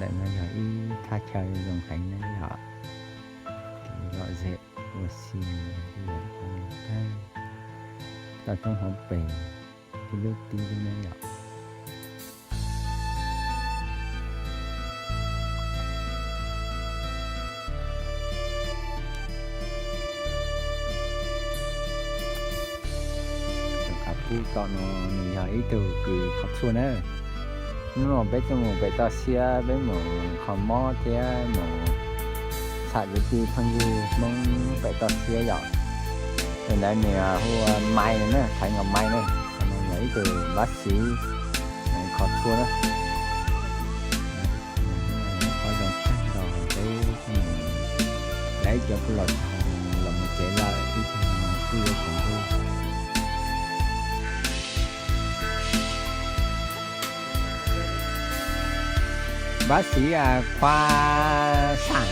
Ntawm no yog ib thaj chaw zoo heev na yom, kev lom zem ua si, toj roob hauv pes, ib lub tib lub na yom. Tus qav qub tom no nws yog ib tug kws kho txhua na. Hnub no peb tuaj mus pem toj siab, peb mus kho mob thiab mus tsham kwv tij phooj ywg Hmoob pem toj siab yom. Tus ntawd nws hu ua Mai na, Thaiv Ngos Mai na. Qhov no yog ib tug vab xiv kho txhua na. Qhov zoo tshaj nrho peb, lawv cov kuj los txog los mus tsev lawm, ib tug no kuj yuav tsaus ntuj. Vab xiv Khua Sam,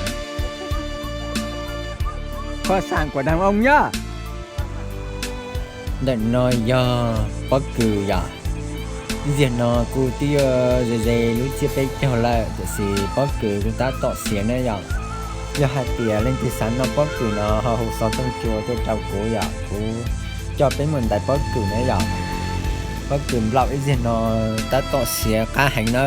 Khua Sam Kuam Dag Oo yog. Ntawm no yog pob kws yom. Ib zaug no kuj twb yuav ze ze lub tsiab peb caug lawm, tiam sis pob kws kuj tab tom xiav na yom. Yog hais tias leej twg xav noj pob kws no ho hu xov tooj cua tuaj rau kuv yom, kuv coj peb mus ntais pob kws na yom. Pob kws nplaum ib zaug no tab tom xiav qab heev na.